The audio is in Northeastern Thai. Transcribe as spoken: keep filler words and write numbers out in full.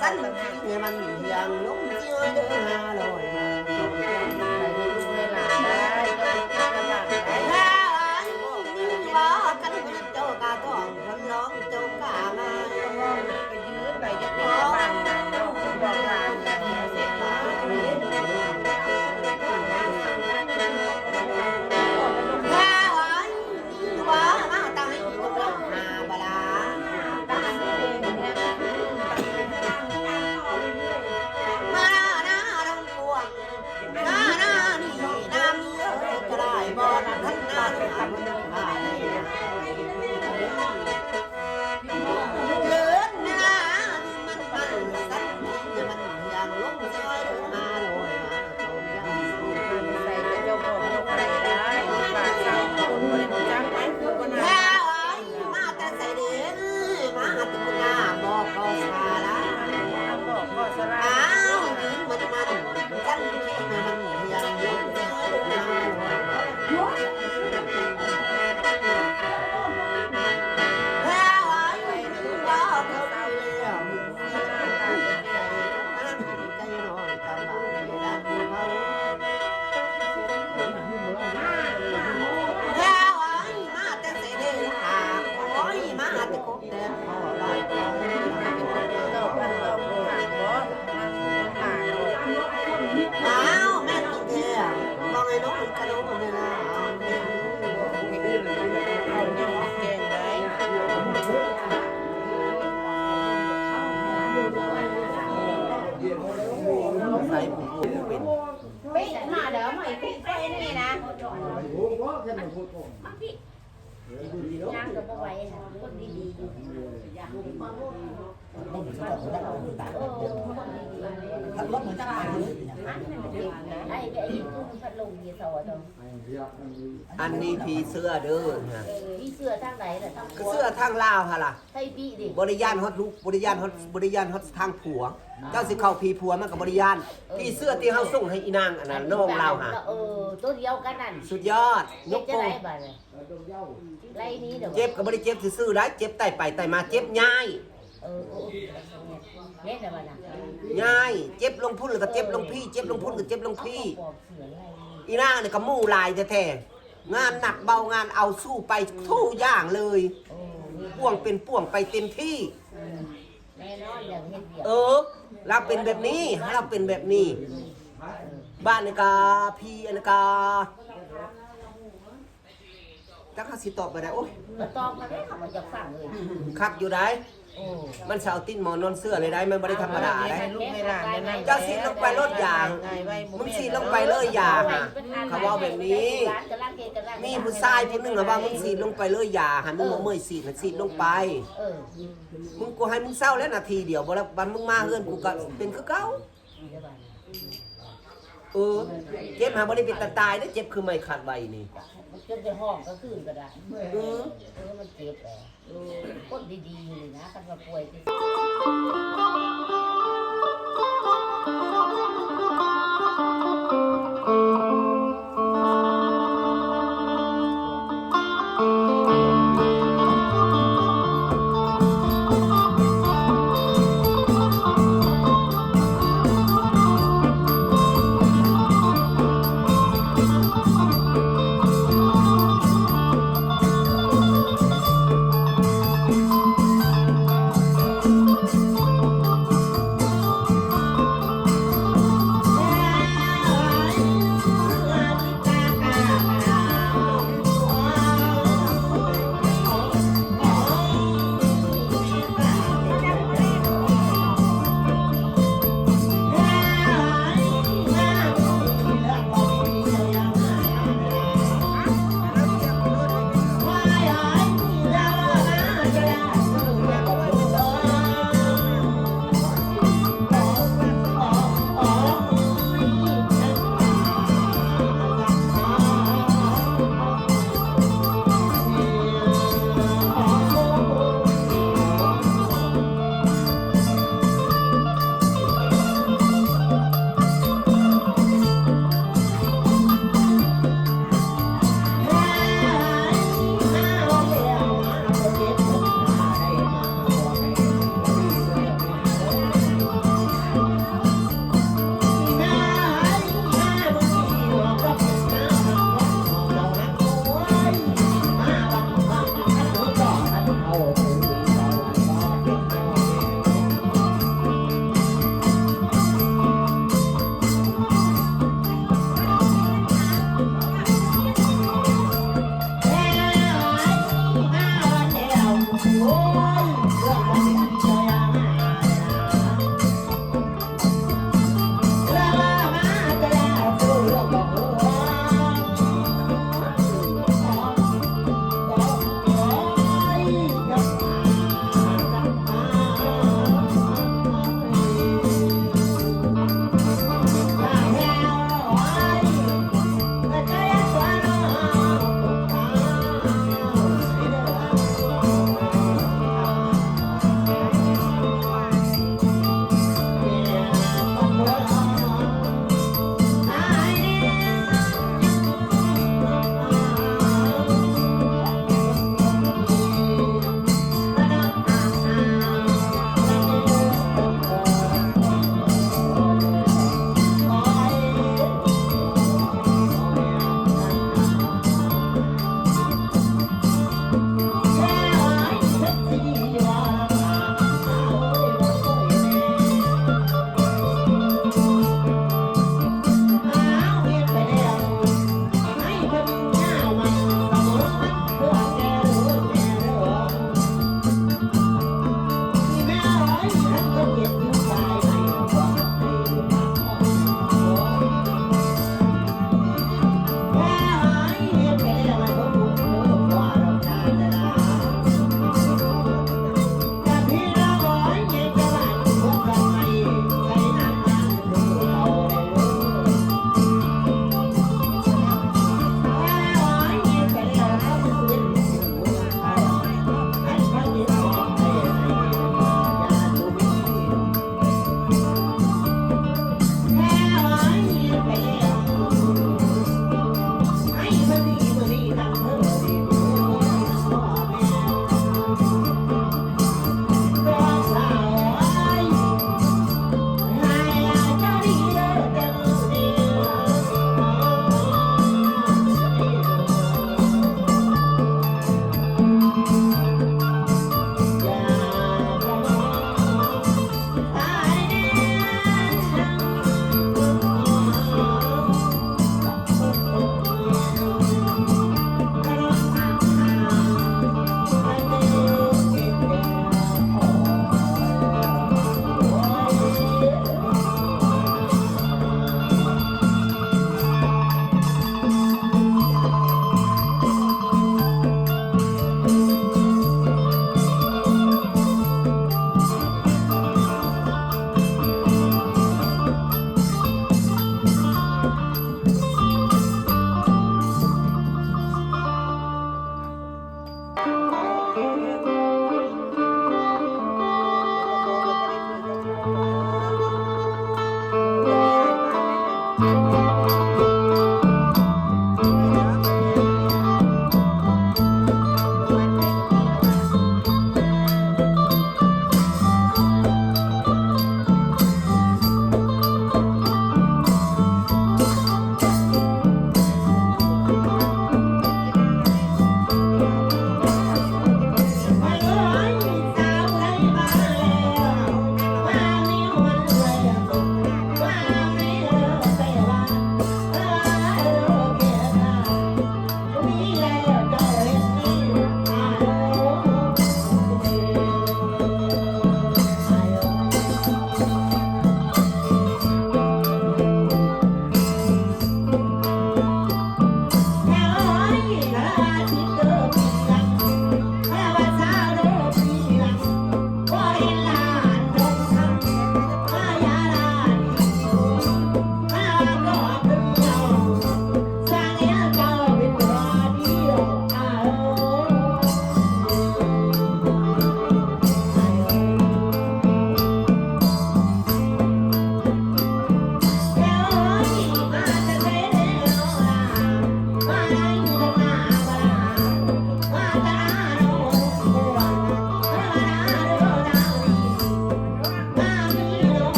สั้นมันทิ้งให้มันเหี่ยงลงเสียเด้อห้าร้อยมา ไปดูเวลาได้ ก็จะวางได้ ถ้าอันนี้ว่ากันเจ้ากาต้องคนร้องเจ้ากามา ไปยืดไปจะเป็นบางบางบางเสร็จแล้ว ถ้าอันนี้ว่ามาตั้งให้กินตรงหน้าบลา มาหน้าดงกวางหน้าหน้านี่หน้ามีเอ้ยกระไรบอลท่านหน้าหน้าบุญหายเกินหน้านี่มันมันสั้นนี่มันอย่างลงซอยมาลอยมาตรงยังใส่กระจกบอกยกอะไรได้ปากเศร้าคนบริจาคไปคือวันนั้น มาแต่ไสเด้ มาหาแต่คุณนาบอกก็สาละบอกก็สาละอ้าวนี่มันมันจันที่มันเฮียงเฮียงเฮียงแล้วไอ้บอกเขาไปแล้วใจน้อยตาบาดไม่ได้เขา แล้วไอ้มาแต่ไสเด้ล่ะโอ้ยมาแต่กบแต่พ่อบ้าน อ้าวแม่กินแท้บอกไอ้น้องกระโดดเนี่ยนะ ใส่ผู้ผู้เป็น เป๊ะมาเด้อมาอีกทีไปนี่นะ ย่างก็บ่ไหวนะคนดีๆอยู่ เออคนดีๆ พัดลมเหมือนจะไปเลย อันนั้นมันเจ็บนะ ไอ้ไอ้ตู้พัดลมเยซอดอก อันนี้ผีเสื้อเด้อฮะ เออผีเสื้อทางไหนล่ะทาง ก็เสื้อทางลาวฮะล่ะ ไทยปีดิ บ่ได้ย่านฮอดลูก บ่ได้ย่านฮอด บ่ได้ย่านฮอดทางผัว เจ้าสิเข้าผีผัวมันก็บ่ได้ย่าน ผีเสื้อที่เฮาส่งให้อีนางอันนั้นน้องลาวฮะ เออตัวเดียวกันนั่น สุดยอด ยกโป้ง เฮ็ดจั่งใดบัดนี้ ไล่หนีเด้อ เจ็บก็บ่ได้เจ็บซื่อๆได้ เจ็บไตไปไตมา เจ็บย้าย เออโอ้โอ้เฮ็ดแล้วบัดน่ะ ย้าย เจ็บลงพุ้นแล้วก็เจ็บลงพี้ เจ็บลงพุ้นก็เจ็บลงพี้ เอาปอกเสือไล่หนี อีนางนี่ก็หมู่หลายแท้ๆ งานหนักเบางานเอาสู้ไปทุกอย่างเลย โอ้ ป่วงเป็นป่วงไปเต็มที่ แน่นอนอย่างเฮ็ดเวียก เออ เราเป็นแบบนี้ เราเป็นแบบนี้ บ้านนี่ก็พี่อันนก็ จักเขาสิตอบไปได้ โอ้ย มาตอบมาได้เขาบ่อยากฟังเลย คักอยู่ได้ โอ้ มันสิเอาตีนหมอนนอนเสื้อเลยได้ มันบ่ได้ธรรมดาได้ ลูกให้หลานได้นั่ง เจ้าสิลงไปโลดยา มึงสิลงไปเลยยา เขาเว้าแบบนี้ มีผู้ชายผู้หนึ่งอะว่ามึงสิลงไปเลยยา ให้มึงบ่เมื่อยสิให้สิลงไป เออ มึงกูให้มึงเศร้าแล้วนาทีเดียว บ่แล้วบัดมึงมาเฮือนกูก็เป็นคือเก่า เออ เจ็บหาบ่ได้เป็นตาตายเด้อ เจ็บคือไม้ขาดไว้นี่ จนไปห้องก็คืนก็ได้ เออ เออ มันเจ็บแหละ เออ คนดีๆอยู่นี่นะ คันว่าป่วยสิ